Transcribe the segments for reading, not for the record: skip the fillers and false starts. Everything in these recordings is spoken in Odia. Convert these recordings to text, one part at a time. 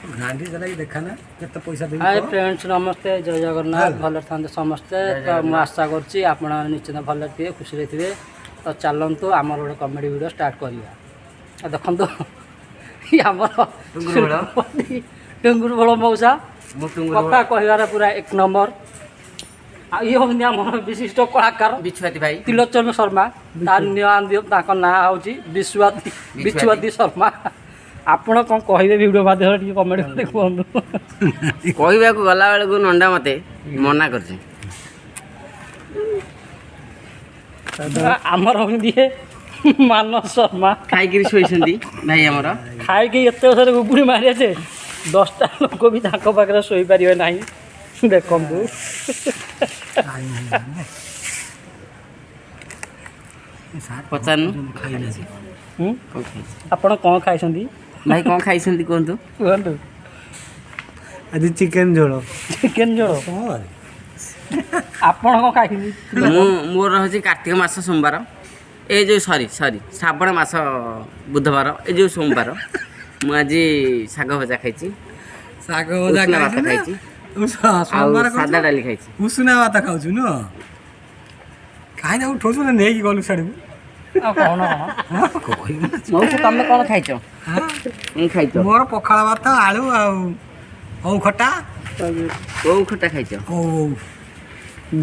ଗାଣ୍ଡି ଚଲାଇକି ଦେଖା ନା କେତେ ପଇସା ଦେବି ହାଏ କହ। ଫ୍ରେଣ୍ଡସ୍, ନମସ୍ତେ, ଜୟ ଜଗନ୍ନାଥ। ହେଲା। ଭଲରେ ଥାନ୍ତୁ ସମସ୍ତେ। ତ ମୁଁ ଆଶା କରୁଛି ଆପଣ ନିଶ୍ଚିତ ଭଲରେ ଥିବେ, ଖୁସିରେ ଥିବେ। ତ ଚାଲନ୍ତୁ, ଆମର ଗୋଟେ କମେଡ଼ି ଭିଡ଼ିଓ ଷ୍ଟାର୍ଟ କରିବା। ଆଉ ଦେଖନ୍ତୁ, ଇଏ ଆମର ଟୁଙ୍ଗୁରୁ ଭୋଳ। ଟୁଙ୍ଗୁରୁ ଭୋଳ ମଉସା। ମୁଁ ଟୁଙ୍ଗୁରୁ। କଥା କହିବାରେ ପୁରା ଏକ ନମ୍ବର। ଆଉ ଇଏ ହେଉଛନ୍ତି ଆମର ବିଶିଷ୍ଟ କଳାକାର ବିଛୁଆତି ଭାଇ। ତ୍ରିଲୋଚନ ଶର୍ମା। ତା ନାଁ ଦିଅ, ତାଙ୍କ ନାଁ ହେଉଛି ବିଶ୍ୱାତି, ବିଛୁଆତି ଶର୍ମା। ଆପଣ କ'ଣ କହିବେ ଭିଡ଼ିଓ ମାଧ୍ୟମରେ ଟିକେ କମେଡ଼ି କରି କୁହନ୍ତୁ। କହିବାକୁ ଗଲା ବେଳକୁ ନଣ୍ଡା ମତେ ମନା କରୁଛି। ଆମର ହେଉଛନ୍ତି ଇଏ ମାନସ ଶର୍ମା। ଖାଇକିରି ଶୋଇଛନ୍ତି ଭାଇ ଆମର। ଖାଇକି ଏତେ ବର୍ଷରେ ଗୁଗୁଡ଼ି ମାରିବେ ଯେ 10ଟା ଲୋକ ବି ତାଙ୍କ ପାଖରେ ଶୋଇପାରିବେ ନାହିଁ। ଦେଖନ୍ତୁ। ଟାଇମ୍ ହେଇଗଲାଣି। ଏ ସାର୍ ପଚାରୁନୁ। ଖାଇଲେ ସେ। ହୁଁ? କଣ ଖାଇଛି? ଆପଣ କ'ଣ ଖାଇଛନ୍ତି? ଭାଇ, କଣ ଖାଇଛନ୍ତି କୁହନ୍ତୁ। କୁହନ୍ତୁ। ଆଜି ଚିକେନ ଝୋଳ। ଚିକେନ ଝୋଳ। ଆପଣ କ'ଣ ଖାଇଛନ୍ତି? ମୁଁ ମୋର ହେଉଛି କାର୍ତ୍ତିକ ମାସ ସୋମବାର, ଏ ଯେଉଁ ସରି ସରି, ଶ୍ରାବଣ ମାସ ବୁଧବାର, ଏ ଯେଉଁ ସୋମବାର, ମୁଁ ଆଜି ଶାଗ ଭଜା ଖାଇଛି। ଶାଗ ଭଜା। ଉଷୁନା ଭାତ ଖାଇଛୁ ନା? ଖାଇଛି। ଆଉ ସୋମବାର ସାଦା କରୁଛୁ? ଡାଲି ଖାଇଛି। ଉଷୁନା ଭାତ ଖାଉଛୁ ନୁହଁ? କାହିଁ ନା ଉଠଉଛୁ ନା ନେଇକି ଗଲୁ ସିଆଡ଼କୁ। ଆଉ କ'ଣ? କହିବୁ ନା। ମଉସା, ତମେ କ'ଣ ଖାଇଛ? ହଁ? କଣ ଖାଇଛ? ମୋର ପଖାଳ ଭାତ, ଆଳୁ ଆଉ ଓଉ ଖଟା। କୋଉ ଖଟା ଖାଇଛ? ଓଉ।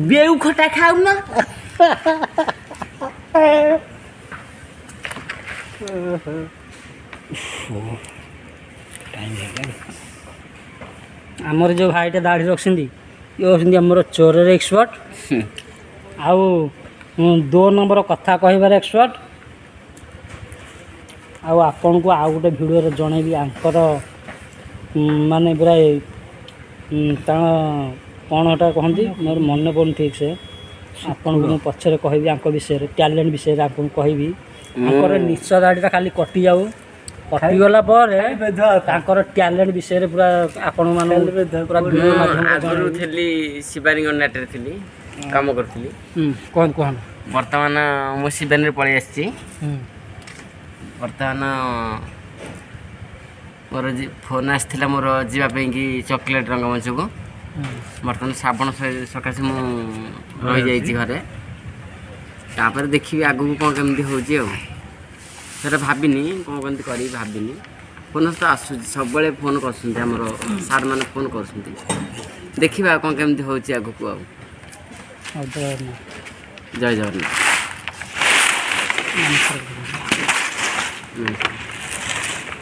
ବେଉ ଖଟା ଖାଉନ? ଟାଇମ୍ ହେଇଗଲାଣି। ଆମର ଯେଉଁ ଭାଇଟା ଦାଢ଼ି ରଖିଛନ୍ତି, ଇଏ ହେଉଛନ୍ତି ଆମର ଚୋରରେ ଏକ୍ସପର୍ଟ ଆଉ ଦୋ ନମ୍ବର କଥା କହିବାରେ ଏକ୍ସପର୍ଟ। ଆଉ ଆପଣଙ୍କୁ ଆଉ ଗୋଟେ ଭିଡ଼ିଓରେ ଜଣେଇବି ଆଙ୍କର ମାନେ ପୁରା ତାଙ୍କ କ'ଣ ହେଟା କହନ୍ତି, ମୋର ମନେ ପଡ଼ୁନି ଠିକ୍ ସେ। ଆପଣଙ୍କୁ ମୁଁ ପଛରେ କହିବି ଆଙ୍କ ବିଷୟରେ, ଟ୍ୟାଲେଣ୍ଟ ବିଷୟରେ ଆପଣଙ୍କୁ କହିବି। ଆଙ୍କର ନିଶ ଦାଢ଼ିଟା ଖାଲି କଟିଯାଉ, କଟିଗଲା ପରେ ତାଙ୍କର ଟ୍ୟାଲେଣ୍ଟ ବିଷୟରେ ପୁରା ଆପଣମାନଙ୍କୁ ପୁରା ଭିଡ଼ିଓ ମୁଁ ମାଧ୍ୟମରେ ଆଗରୁ ଜଣେଇବି। ଥିଲି ଶିବାନୀ ଗଣ୍ଡାଟରେ ଥିଲି, କାମ କରୁଥିଲି। କୁହନ୍ତୁ, କୁହନ୍ତୁ। ବର୍ତ୍ତମାନ ମୁଁ ଶିବାନୀରେ ପଳେଇ ଆସିଛି। ବର୍ତ୍ତମାନ ମୋର ଫୋନ୍ ଆସିଥିଲା ମୋର ଯିବା ପାଇଁକି ଚକୋଲେଟ୍ ରଙ୍ଗମଞ୍ଚକୁ। ବର୍ତ୍ତମାନ ଶ୍ରାବଣ ସକାଶେ ମୁଁ ରହିଯାଇଛି ଘରେ। ତାପରେ ଦେଖିବି ଆଗକୁ କ'ଣ କେମିତି ହେଉଛି। ଆଉ ସେଟା ଭାବିନି, କ'ଣ କେମିତି କରିବି ଭାବିନି। ଫୋନ୍ ତ ଆସୁଛି, ସବୁବେଳେ ଫୋନ୍ କରୁଛନ୍ତି, ଆମର ସାର୍ମାନେ ଫୋନ୍ କରୁଛନ୍ତି। ଦେଖିବା କ'ଣ କେମିତି ହେଉଛି ଆଗକୁ। ଆଉ ହଉ, ଜୟ ଜଗନ୍ନାଥ। ଜୟ ଜଗନ୍ନାଥ। ନମସ୍କାର। ହୁଁ।